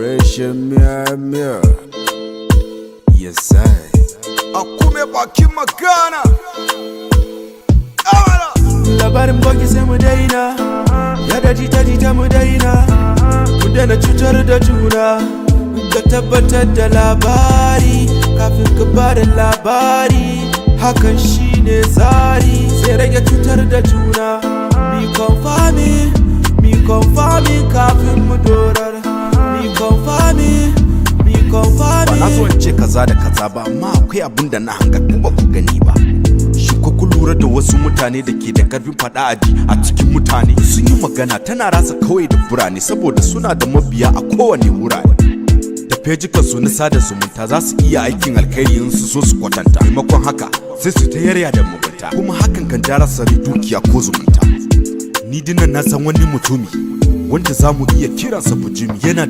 Operation Miya Miya. Yes, I. Akume bakin magana. Amara. Labarin bogi sai mu daina, yada jita-jita mu daina, mu daina cutar da juna. Ka tabbatar da labari kafin ka bada labari, hakan shine tsari, sai rage cutar da juna. Mi confirming, mi confirming kafin mu dorar. Mi confirming, mi Ba na so confirming. in ce kaza da kaza ba, amma akwai abin da na hanga ku ba ku gani ba. Shin ko kun lura da wasu mutane da ke da karfin faɗa aji a cikin mutane? Sun yi magana tana rasa kawai da birane saboda suna da mabiya a kowane wurare. Da fejikan su na sada zumunta za su iya aikin alkhairi in su so su kwatanta. Maimakon haka sai su ta yarya da mugunta, kuma hakan kan ja rasa dukiya ko zumunta. Ni dinnan na san wani mutumi wanda za mu iya kiransa bujimi yana